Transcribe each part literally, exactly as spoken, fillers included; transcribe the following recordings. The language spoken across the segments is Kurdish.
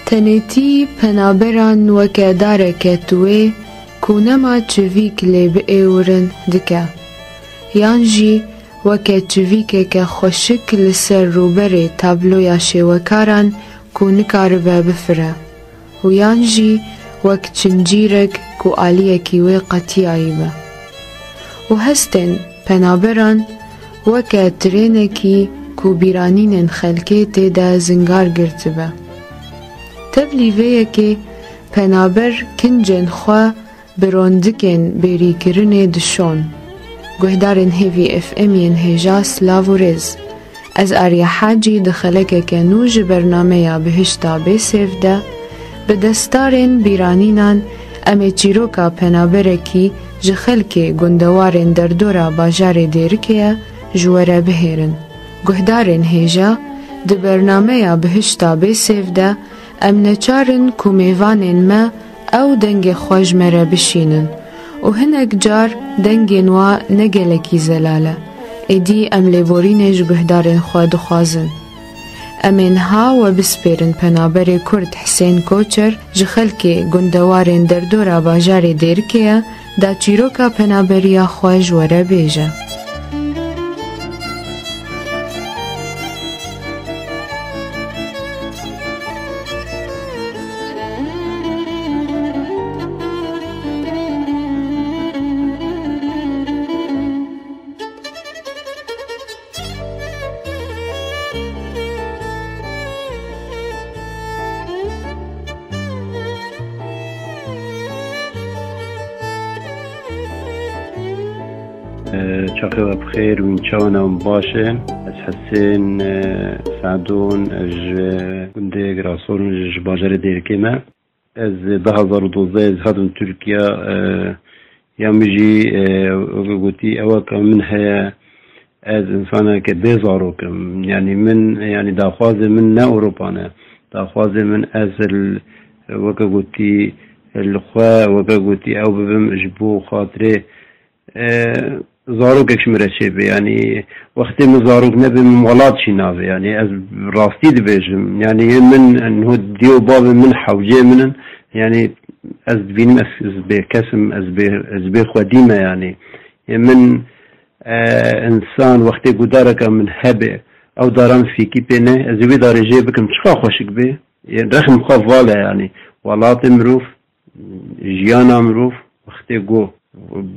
Tenêtî penaberan weke dareke tuwê ku nema çivîk lê biêwirin dike, yan jî weke çivîkeke xweşik li ser rûberê tabloya şêwekaran ku nikaribe bifire û yan jî wek çincîrek ku aliyekî wê qetiyayî be. Û hestên penaberan weke tirênekî ku bîranînên xelkê tê de zingar girtibe. Tevlî vê yekê penaber kincên xwe bi rondikên bêrîkirinê dişon. Guhdarên Hêvî F M yên hêja, silav û rêz. Ez Arya Hacî di xelekeke nû ji bernameya Bihişta Bê Sêv de bi destarên bîranînan em ê çîroka penaberekî ji xelkê gundewarên derdora bajarê Dêrikê ye ji we re bihêrin. Guhdarên hêja, di bernameya Bihişta Bê Sêv de em neçar in ku mêvanên me ew dengê xwe ji me re bişînin û hinek car dengên wa ne gelekî zelal e. Êdî em lêborînê ji guhdarên xwe dixwazin. Em ê niha we bispêrin penaberê Kurd Hisên Koçer, ji xelkê gundewarên derdora bajarê Dêrikê ye, da çîroka penaberiya xwe ji we re bêje. Çaxê we bi xêr, wîn çawan e, em baş e. Ez Hesên, e, Sadon, ez ji gundê Girasor, ji bajarê Dêrikê me. Ez du hazar û dozdeh ez hatim Tirkiye, e, ya min jî, e, weke gotî, ewaka min heye, ez insaneke bê zarok im. Yanî min, yanî daxwazê min ne Ewropa ne. Daxwazê min ez li, weke gotî, li xwe, weke gotî, ew bibim ji bo xatirê, e, zarokek ji min re çêbe. Yanî wextê min zarok nebe, min welat jî nabe. Yanî ez rastî dibêjim. Yanî yê min, niho dê û bavê min hewcê min in. Yanî ez dibînim ez, ez bêkes im, ez bê, ez bê xwedî me yanî. Yê min, e, însan wextê gudareke min hebe, ew daran fîkî pê ne, ez ê wê darê jê bikim, çiqa xweşik bê. Yê rexm xwe vale yanî. Welatê mirov, jiyana mirov, wextê ku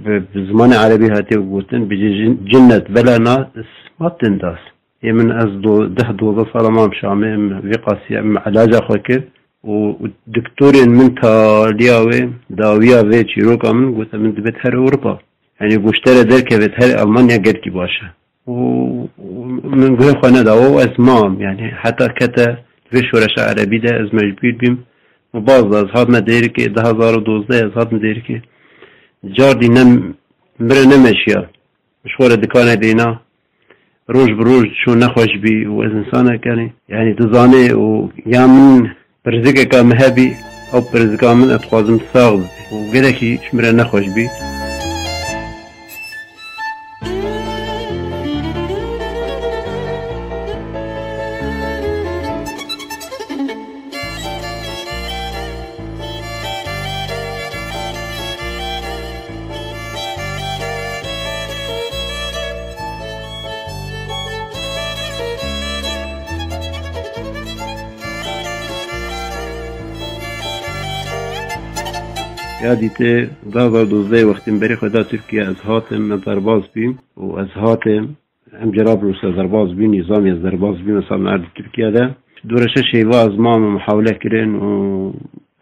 bi, bi zimanê erebî hatiye gotin, bi cin-, cinnet belena smatin das. Yê min ez do-, deh dozdeh sala mam Şamê, em vê qasî em elaca xwe kir û, û doktorên min taliya wê, dawiya vê çîroka min gote min dibêt her Ewropa. Yanî goştere derkevêt her Almanya gelkî baş e. Û, û min guhê xwe neda, û ez mam, yanî heta kete vê şoreşa erebî de ez mecbûr bîm. Min baz da, ez hatime Dêrikê, du hazar û dozdeh ez hatime Dêrikê. Cardî ne, min re nemeşiya. Ji xwe re dikane dêna. Roj bi roj çû nexweş bî û ez însanek, yanî, yanî dizanê û ya min pirzikeka min hebî, ew pirzika min ez dixwazim sax bibe û gelekî ji min re nexweş bî. Ya dîtê, du hazar dozdeh wextê min berê xwe da Tirkiye, ez hatim, ez derbas bîm û ez hatim. Em cerab rûse derbas bî, nîzamê ez derbas bî, mesela erd Tirkiye de. Dûreşe şêva ez mam, em hewle kirin û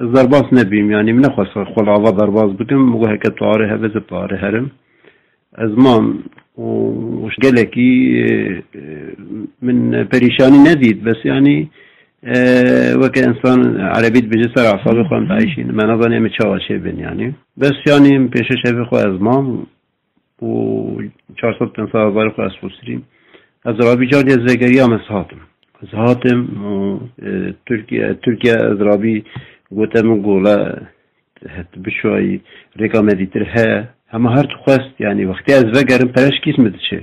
ez derbas nebîm, yanî min nexwest xwe li ava derbas bikim, min got heke tarê hebe, ez tarê herim. Ez mam û gelekî, e, e, min perîşanî nedît, bes yanî, e, weke însan erebî dibêje ser asabê xwe em diêşîn. Me nezanî em ê çawa çêbin yanî. Bes yanî min pêşê şevê xwe ez mam û çar sed pênc sed hezarê xwe ez xusirîm. Ez rabî cardî ez vegeriyam ez hatim. Ez hatim û, e, Tirkiye, Tirkiye ez rabî gote min gole, het bişayî, rêka me dîtir heye. Hema her tu xwest, yanî wextê ez vegerim, pere ji kîs min diçe.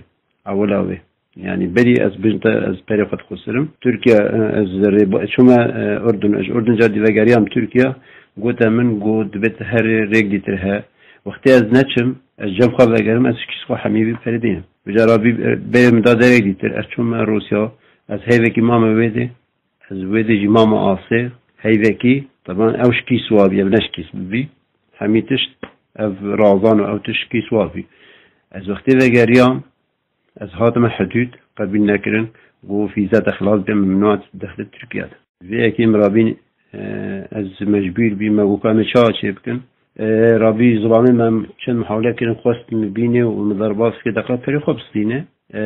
Ewila wê. Yani berî ez bijim te, ez perê xwe dixusirim. Tirkiye, e, ez rê-, çûme, e, Urdun. Ez Urdun car dî vegeriyam Tirkiye. Gote min, got, divê te herê rêk dîtir he. Wextê ez neçim, ez cem xwe vegerim, ez şikîs xwe hemî vî perê dînim. Vêca Rabî, e, berê min da derek dîtir. Ez çûme Rûsya. Ez heyvekî mame wê dê. Ez wê dê jî mame asê. Heyvekî, teban ew şikîs wa bî, ev ne şikîs bibî. Hemî tişt, ev razan û ew tişt şikîs wa bî. Ez wextê vegeriyam, ez hatime hudûd, qebîl nekirin, got vîza te xilas be, memnûat dexte Tirkiye de. Vê yekê min rabîn, e, ez mecbûr bî, me got ka me çawa çê bikin. E, rabî zilamê me çend mihawle kirin, xwest min bînê û min derbas kir, deqa perê xwe bistîne. E,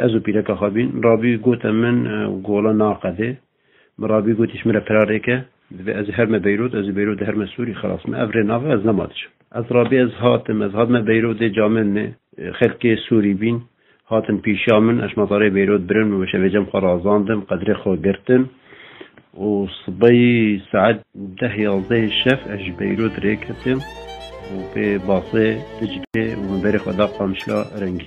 ez û pîreka xwe bîn. Rabî gote min, e, gola naqedê. Min rabî gotî, ji min re pira rêke, divê ez ê herme Beyrût, ez ê Beyrût de herme Sûrî, xelas me ev rê nave, ez nema diçim. Ez rabî ez hatim, ez hatime Beyrûtê camêrnê, e, xelkê Sûrî bîn, hatin pîşiya min, ez ji metarê Beyrût birim, min weşevê cem xwe razandim, qedrê xwe girtin û sibeyî saet deh yazdehê şev ez ji Beyrût rê ketim û pê basê Diclê û min berê xwe da Qamişla Rengî.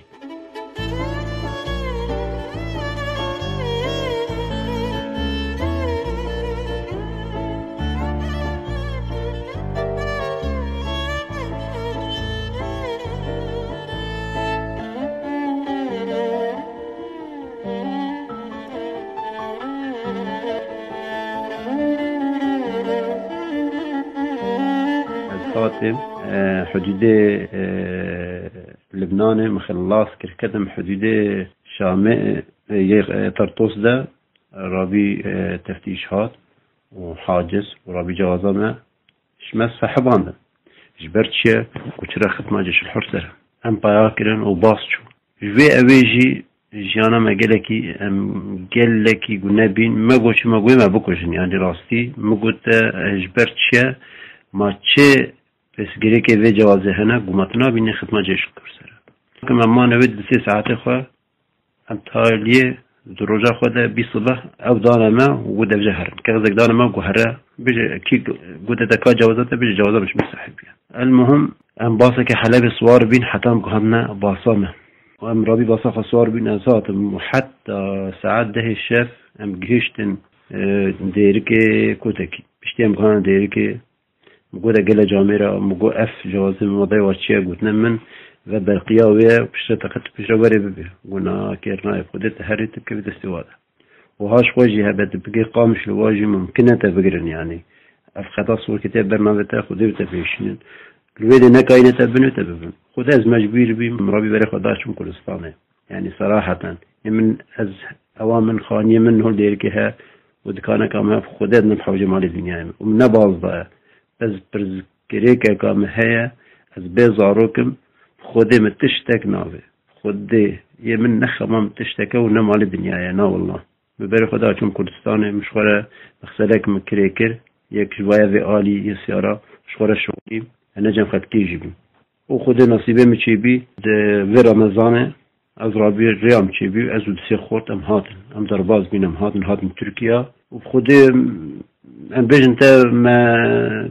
Ez hatim, e, hudûdê, e, Libnanê, min xilas kir, ketim hudûdê Şamê, e, yê, e, Tartûs de, rabî, e, teftîş hat û haciz û rabî cewaza me ji me sahibandin. Ji ber çi ye? Ku çira xidma Ceyşul Hur ser e. Em paya kirin û bas çû. Ji vê ewê jî jiyana me gelekî, em gelekî gune bîn. Me got çi, me got me bikujin. Yanî rastî, min got te, e, ji ber çi ye? Ma çi pirsgirêkê vê cewazê hene, ku ma tu nabînî xidma Ceyşul Hur ser e. Em mane wê di sê saetê xwe, em taliyê di roja xwe de bî sibeh, ew dane me û got, "Dev jî herin." Kexezek dane me, got, "Here, bêje kî gote te ka cewaza te, bêje cewaza min ji min sahibî ye." El muhim, em baseke Helebê siwar bîn, heta em guhandine basa me. Û em rabî basa xwe siwar bîn, ez hatim û heta saet dehê şev em gihiştin, e, dêrikê Kotekî. Piştî em guhandin dêrikê, min got, "Gele camêra?" Min got, "Ev cewazê min, odayê wa çi ye?" Gotine min, "Ve berqiya wê ye, piştre teqet piştre were bibe." Got, "Na, kêr nayê, bi Xwedê te herê tu bikevî destê wa de. Û ha ji xwe jî hebe tu bigê Qamişlo, wa jî mumkin e te bigirin, yanî. Ev xeta siwirkê te bernavê te, Xwedê bi te bihişînin. Li wê dê nekayîne te bin û te bibin." Xwedê ez mecbûr bîm, min rabî berê xwe da çûm Kurdistanê. Yanî seraheten. Ê min, ez, ewa min, xaniyê min hol dêrikê he û dikaneka me, Xwedê ez ne bi hewcê malê dinyayê me. Û min ne baz daye. Ez pirsgirêkeka min heye, ez bê zarok im, Xwedê min tiştek navê. Xwedê yê min ne xema min tişteke û ne malê dinyayê, na willa. Min berê xwe da çûm Kurdistanê, min ji xwe re mexselek min kirê kir, yek ji vaya vê alî yê siyara, ji xwe re şolîm, ene cem xelkê jî bîm. Û Xwedê nasîbê min çêbî, di vê Remezanê, ez rabî rêya min çêbî û ez û di sê xort em hatin. Em derbas bîn, em hatin, hatin Tirkiya. Û bi Xwedê em bêjin te me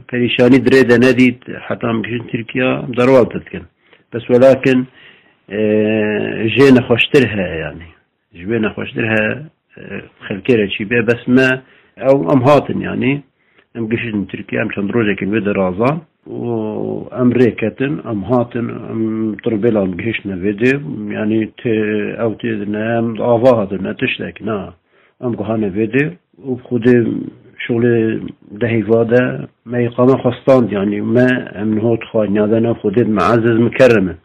perîşanî di rê de nedît, heta em gihîştin Tirkiya, em derbas te dikin. Bes welakin, e, jê nexweştir heye yanî. Ji wê nexweştir he, e, xelkê re çî bê, bes me, ew, em hatin yanî. Em gihiştin Tirkiye, em çend rojekê li wê de razan û em rê ketin, em hatin, em tirbêla em gihiştine vê dê, yanî tê, ew tê ne, em ava hatin, ne tiştek, na. Em guhane vê dê û bi Xwedê şolê dehî va de me îqame xwe stand, yanî me, em niho dixwayî, niyade ne Xwedê, me eziz, mikerrem in.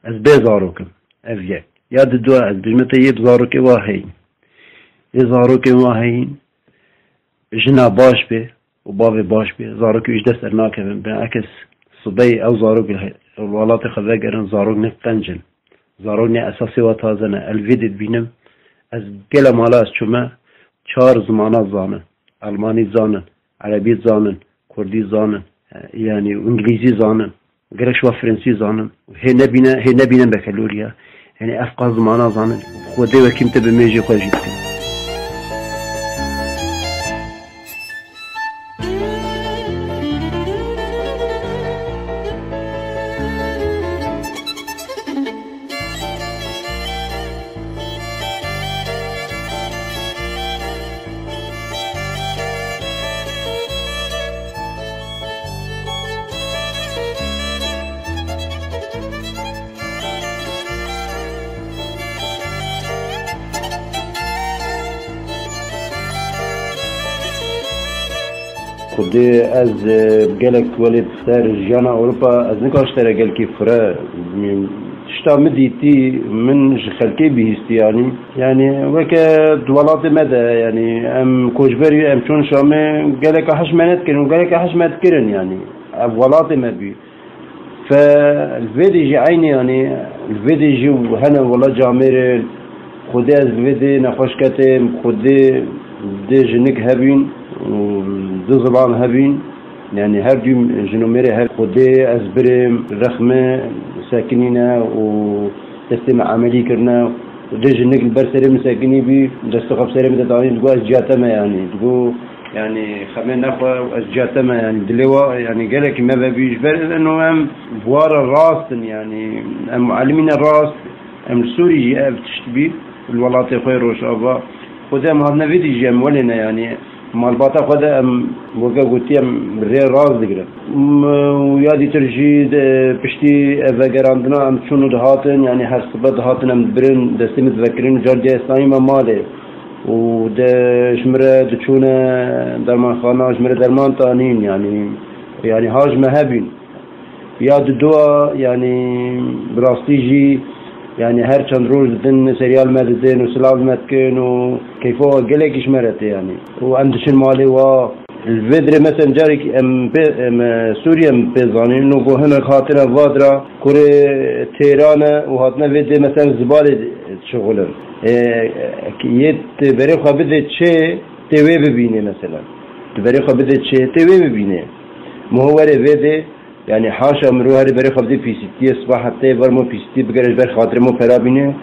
Ez bê zarok im. Ev yek. Ya di dua ez bêjime te yê bi zarokê wa heyîn. Yê zarokên wa heyîn, jina baş bê û bavê baş bê, zarokê wî ji dest dernakevin. Bi ekis sibeyê ew zarok li he-, li welatê xwe vegerin, zarok ne qenc in. Zarok ne esasê wa taze ne. El vê dê dibînim. Ez gele mala ez çûme, çar zimana zanin. Almanî zanin, erebî zanin, kurdî zanin, e, yanî îngilîzî zanin. Gerek şiva fransî zanin. Hê nebîne, hê nebîne bekelûriya. Yanî ev qas zimana zanin. Xwedê wekî min te bi mêjê xwe jî bikin. Xwedê ez, e, gelek welê ser jiyana Ewropa, ez nikar ji te re gelkî fire. Tişta min dîtî, min ji xelkê bihîstî, yanî. Yanî weke di welatê me de, yanî em koçber bûn, em çûn Şamê, geleka hişmet kirin û geleka hişmet kirin, yanî. Ev welatê me bû. Fe li vê dê jî eynî, yanî li vê dê jî hene wela camêrê Xwedê ez li vê dê nexweş ketêm, Xwedê dê jinik hebîn û du zilam hebîn. Yanî her du jin û mêrê hev Xwedê ez birêm, rexme sekinîne û destê me emelî kirine. Dê jinik li ber serê min sekinî bî, destê xwe bi serê min de danî, digo ez ciya te me, yanî digo, yanî xemê nexwe, ez ciya te me, yanî dilê wa, yanî gelekî me vebî. Ji ber ino em bi wa re rast in, yanî em mualimîne rast, em li Sûrî jî ev tişt bî, li welatê xwe yê Rojava. Xwedê em hatine vê dî jî em welê ne, yanî malbata xwe de em weke gotî em bi rê rast digirin. M-, û ya dîtir jî de piştî ev vegerandina em çûn û dihatin, yanî her sibe dihatin em dibirin, destê min divekirin û car diya êstanî me malê. Û de ji min re diçûne dermanxana, ji min re derman tanîn, yanî, yanî ha ji me hebîn. Ya di dua, yanî bi rastî jî, yanî her çend roj didin, seryal me didin û silav me dikin û keyfa gelekî ji me re tê, yanî. Û em diçin malê wa. Li vê dirê, mesela, carek em pê, em, e, Sûriye em pê zanîn û ku hinek hatine vadira kurê Têran e û hatine vê dê, mesela, zibalê dişixulin. E, yê tu berê xwe bidê çê, tê wê bibînê, mesela. Tu berê xwe bidê çê, tê wê bibînê. Miho were vê dê, yanî haşa mirov herê berê xwe bidê pîsîtiyê, sibah heta ver mo pîsîtî bigere ji ber xatirê mo pera bîne,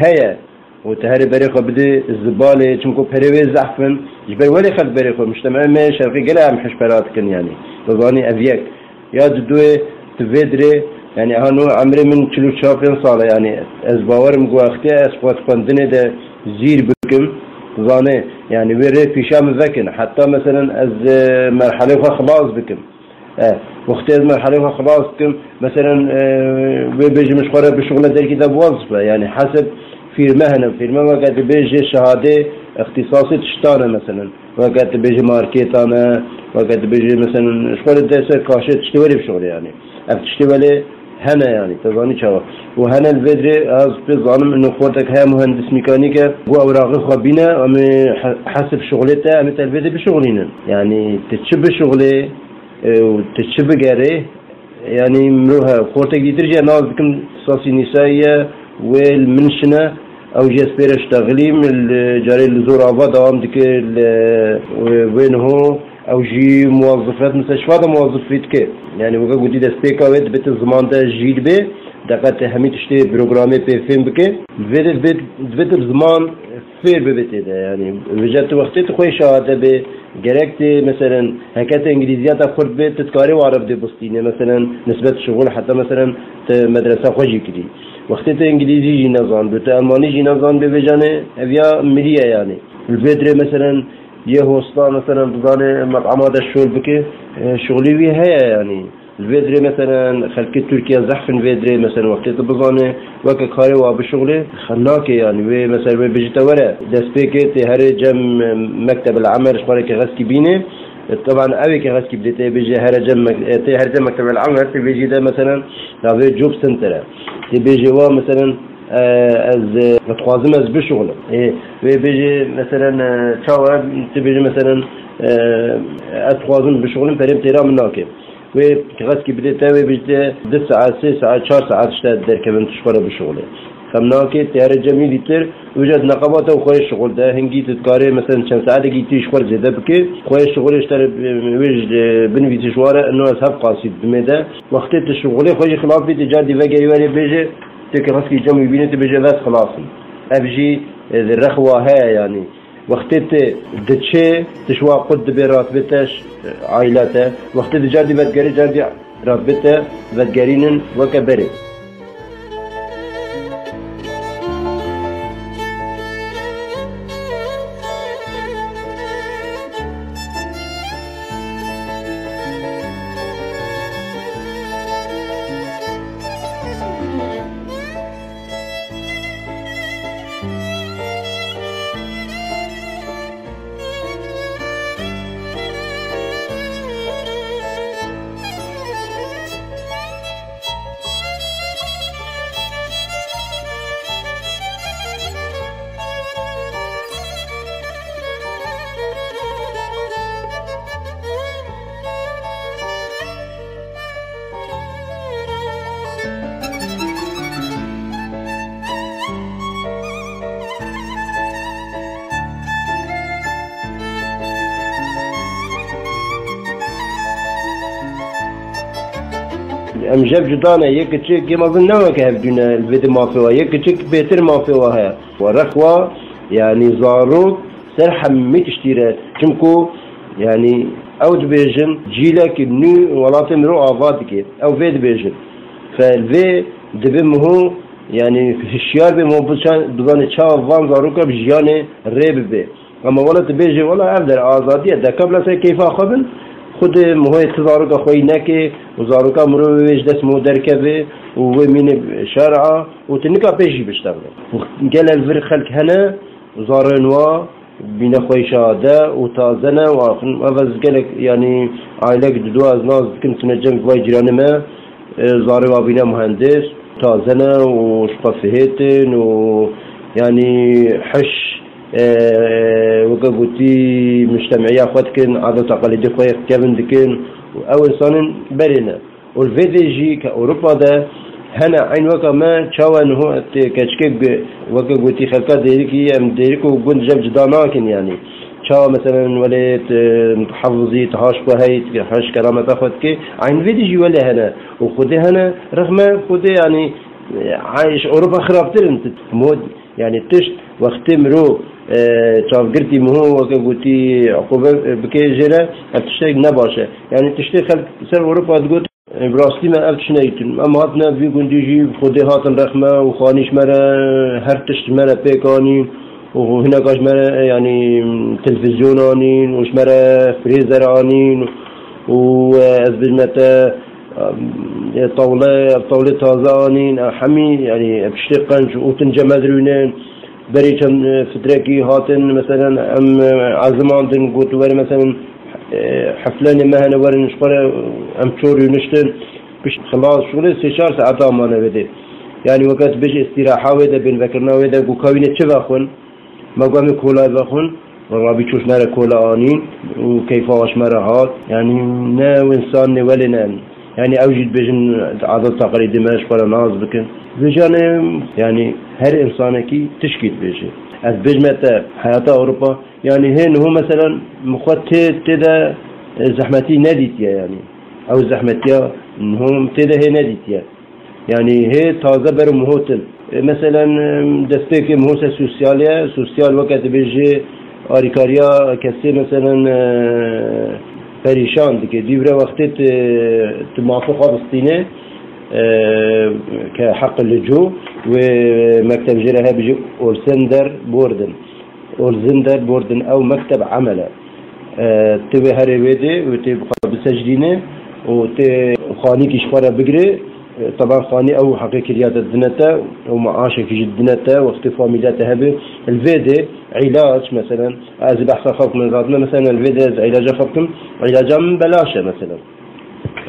heye. Û tu herê berê xwe bidê zibalê, çimku perê wê zehf in. Ji ber welê xelk berê xwe, mujtemê me şerqî gele em hişpera dikin, yanî. Tu zanî ev yek. Ya di duyê, tu vê dirê, yanî, ha no emrê min çil û çar pênc sal e, yanî, ez bawer im ku wextê ez xwe xwendinê de zîr bikim, tu zanê, yanî, wê rê pîşa min vekin. Heta, meselen, ez, e, merhelê xwe xilas bikim. E, wextê ez merhelê xwe xilas dikim, meselen, e, wê bêjim ji xwe re bişuxile derkî de biwazife. Yanî hesib fîrme hene. Fîrme weke dibêje şehadê îxtîsasê tiştan e, meselen. Weke dibêje markêtan e, weke dibêje, meselen, ji xwe re dê ser kaşê tiştê welê bişuxile, yanî. Ev tiştê welê hene, yanî, te zanî çawa. Û hene li vê dirê, ez pê zanim, ino xortek heye muhendis mîkanîk e, ku ewraqê xwe bîne, em ê he-, hesib şuxulê te, em ê te li vê dê bişuxulînin. Yanî, tu çi bişuxulê, e, û tu çi bigerê, yanî mirov he, xortek dîtir jî nas dikim, sasî nîsayî ye, wê li min şine, ew jî ez pê re ştexilîm, li carê li zor ava dewam dike, li wê niho ew jî muwazifet, mesela şifa de muwazifî dike. Yanî weke gotî destpêka wê dibe tu ziman de jî dibe, deqet hemî tiştê programê pê fêm bike. Vê de dibe, dibe tu ziman fêr bibe tê de, yanî vêca tu wextê tu xwe şahade bê, gerek tê, meselen, heke te îngilîziya te xurt bê, tu dikarê ware bidê bistînê, meselen, nisbet şixul, heta, meselen, te medresa xwe jî kirî. Wextê te îngilîzî jî nezan bê, te elmanî jî nezan bê, vêcanê ev ya mirî ye, yanî. Li vê dirê, meselen, yê hosta, meselen, dizanê met'ama de şol bike, e, şixulê wî heye, yanî. Li vê dirê, meselen, xelkê Tirkiye zehf in vê dirê, meselen, wextê tu bizanê, weke karê wa bişuxulê, xemnakê, yanî, wê, meselen, wê bijî te were, destpêkê tê herê cem Mekteb el Emer, ji xwe re kexeskî bînê, e, teban ew ê kexeskî bidê, tê bêjê here cem Mek-, e, tê herê cem Mekteb el Emer, tê bêjî de, meselen, navê Job Center e. Tê bêjê wa, meselen, e, ez, e, dixwazim ez bişuxulim. E, wê bêjê, meselen, e, çawa, tê bêjê, meselen, e, ez dixwazim bişuxulim, perê têra min nake. Wê kexeskî bidê te, wê bêjî te du saet, sê saet, çar saet işte derkevin tu ji xwe re bişuxulê. Xem nake, tê here cem wî dîtir, wêca di neqeba te û xwe yê şixul de, hingî tu dikarê, meselen, çend saetekî tê ji xwe re zêde bike, xwe yê şixulê ji te re, wê ji binivîsî ji wa re, ino ez hev qasî didimê de. Wextê tu şixulê xwe jî xilas bî, tê car dî vegerî werê bêje, tê kexeskî cem wî bîne, tu bêje ez xilas im. Ev jî, e, di rex wa heye, yanî. Wextê tu diçê, tu ji wa qut dibê, ratibê te ji aîla te. Wextê tu cardî vedigerî, cardî ratibê te vedigerînin weke berê. Em ji hev cuda ne, yek kiçik yê mezin ne weke hevdû ne, li vê de mafê wa, yek kiçik bêtir mafê wa heye. Wa rex wa, yanî zarok ser hemî tiştî re. Çimku, yanî ew dibêjin, cîlek nû welatê mirov ava dike. Ew vê dibêjin. Fe vê dibe miho, yanî hişyar be, miho biçe-, bizane çawa van zaroka bi jiyanê rê bibe. Ama wela tu bêjî, wela ev der azadî ye, deka bila ser keyfa xwe bin, xwedê mihoyê tu zaroka xwe yî neke û zaroka mirovê wê ji dest miho derkeve û wê mîne şer'a û tu nika pê jî biştexile. Û gelek vir xelk hene, zarên wa bîne xwe yî şade û taze ne û axin ev ez gelek, yanî aîlek dido ez nas dikim, tune cem vay cîranê me, e, zarê wa bîne muhendis, taze ne û ji xwe fihêtin û yanî hiş, e, weke gotî, mujtemiya xwe dikin, adet aqilîdê xwe kevin dikin û ew însanên berê ne. Û li vê dê jî ke Ewropa de hene eyn weke me, çawa niho tê keçikê gu-, weke gotî xelka dêrikî, em dêrik û gund ji hev cida nakin yanî. Çawa meselen welê tu hifzî, tu haş xwe heyî, tu haş kerameta xwe dikê. Eyn vê dî jî welê hene. Û xwedê hene, rexme xwedê, yanî, e, ji Ewropa xirabtir in. Tu mod, yanî tişt wextê mirov, e, çavgirtî miho weke gotî, uqûbe bike jê re, ev tiştek ne baş e. Yanî tiştê xelk ser Ewropa digot, Bi rastî me ev tişt neyîtin. Em hatine vî gundî jî bi Xwedê hatin rexme û xanî ji me re her tişt ji me re pêk anîn û hineka ji me re, yanî, televîzyon anîn û ji me re frêzer anîn û, e, ez bêjime te, e, tawle, ev tawlê taze anîn, e, hemî, yanî, ev tiştê qenc û tince me dirûnin. Berî çend, e, fitrekî hatin, meselen, em, e, ezimandin, got, were, meselen, e, heflenê me hene, werin ji xwe re, em çor rûniştin. Pişt xilas şûlê sê çar saeta mane vê dê. Yanî weke tu bêjî îstîraha wê de, bênvekirina wê de, got ka wîne çi vexwin? Me got em ê kolayê vexwin. Rabî çû ji me re kola anîn û keyfa wa ji me re hat. Yanî ne wê însan ne welê ne. Yanî ew jî dibêjin, adet taqilîdê me ji xwe re nas bikin. Vêcanê, yanî her însanekî tişkî dibêje. Ez bêjime te heyata Ewropa, yanî hê niho meselen min xwe tê, tê de, e, zehmetî nedîtiye yanî. Ew zehmetiya niho tê de hê nedîtiye. Yanî hê taze ber û mihotin. E, meselen, e, destpêkê miho ser sosyal e, sosyal weke dibêje arîkariya kesê, meselen, e, perîşan dike. Dîvre wextê tu, tu mafê xwe bistîne, e, ke heq li cû wê mekteb jê re hebijî olsen der bordin. Olzin der bordin ew mekteb emel e. E, tu wê herê wê dê û tê bi xwe bisecdîne û tê xanîkî ji xwe re bigire. E, teban xanî ew heqê kiriya te didine te û maaşekî jî didine te, wextê famîlya te hebe. Li vê dê îlac, meselen, ez ê behsa xwe bikim, ez hatime, meselen, li vê dê ez îlaca xwe bikim, îlaca min belaş e, meselen.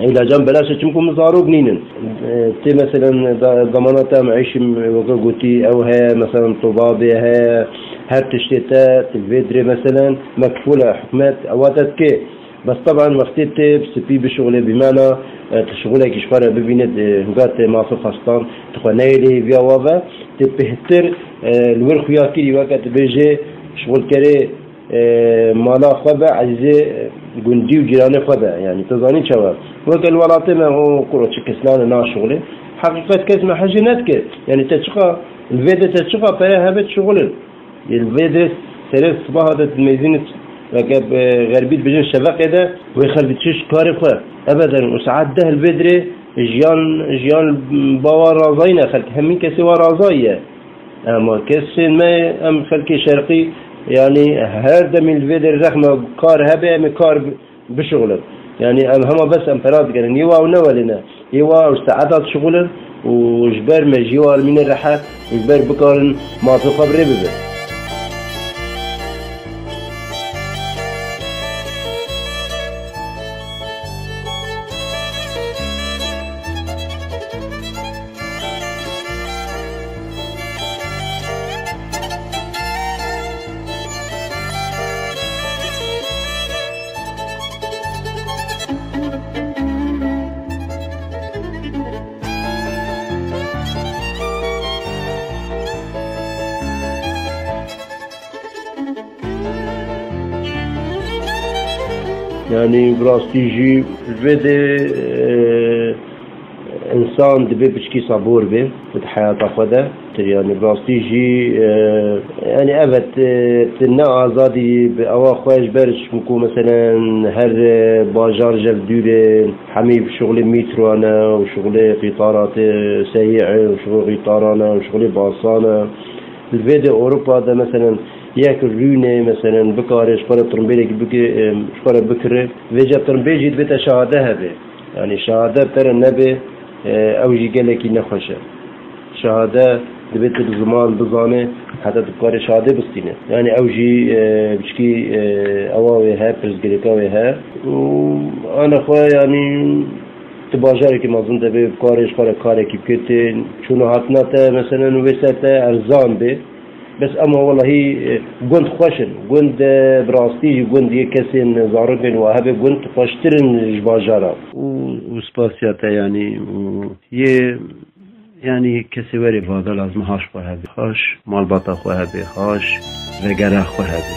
Îlacan belaş e, çimku min zarok nînin. E, tê meselen da-, damana te em eyşîm, weke gotî, ew heye, meselen tobabê heye, her tiştê te, tu vê dirê meselen mekfûl e, hikûmet ewa te dike. Bes teban wextê tê bi spî bişuxulê, bîmana, e, tu şixulekî ji xwe re bibîne, di huga tê mafê xwestan, tu xwe neyê lê hêviya wa ve, tê bêhtir, e, li wir xuya kirî, weke tu bêjê şixulkerê e, mala xwe be, ezîzê, e, gundî û cîranê xwe be. Yanî, tu zanî çawa? Weke li welatê me, o kuro çi kes nane naşixulê. Heqîqet kes me hejê nedike. Yanî, te çiqa, li vê de te çiqa pere hebe şixulin. Li vê de serê sibaha de meyzînê weke, e, xerbî dibêjin şeveqê de, wê xelkî çi ji karê xwe. Ebeden, û saet deh li vê dirê jiyan, jiyan bawa razayî ne xelk. Hemî kesê wa razayî ye. Ema kesên me, em xelkê şerqî, yanî her demî li vê derê rexme kar hebe, em ê kar bi-, bişuxulin. Yanî em hema bes em pera digerin. Yê wa ew ne welê ne. Yê wa ew saeta dişuxulin û ji ber me jî wa mîne rehet û ji ber bikarin mafê xwe bi rê bibin. Yanî bi rastî jî ji vê dê, e, Însan dibê piçkî sabor be di heyata xwe de. Tir, yanî, bi rastî jî, e, yanî, evet, e, tu ne azadî bi ewa xwe ji ber çimkû, meselen, her, e, bajar ji hev dûr e, hemî şixulê mîtro ne û şixulê qîtara te seyî e û şixulê qîtaran e û şixulê basan e. Li vê de Ewropa de, meselen, yek rûnê, meselen, bikare ji xwe re tirimbêlekî bike, e, ji xwe re bikire. Vêca tirimbêl jî dibê te şahade hebe. Yanî şahade te re nebe, e, ew jî gelekî nexweş e. Şahade dibê tu bi ziman bizane, heta tu bikarê şahadê bistîne. Yanî ew jî, e, piçkî, e, ewa wê he, pirsgirêka wê he. Û ana xwe, yanî tu bajarekî mezin de bê, bikarê ji xwe re karekî bike, tê çûn û hatina te, meselen, wê ser te erzan bê. Bes ema welahî, e, gund xweş in. Gund, e, bi rastî jî gund yê kesên zarokên wa hebe gund xweştir in ji bajara. Û, û spasiya te, yanî, û yê, yanî, kesê werê vada lazim haş xwe hebe. Haş malbata xwe hebe, haş vegera xwe hebe.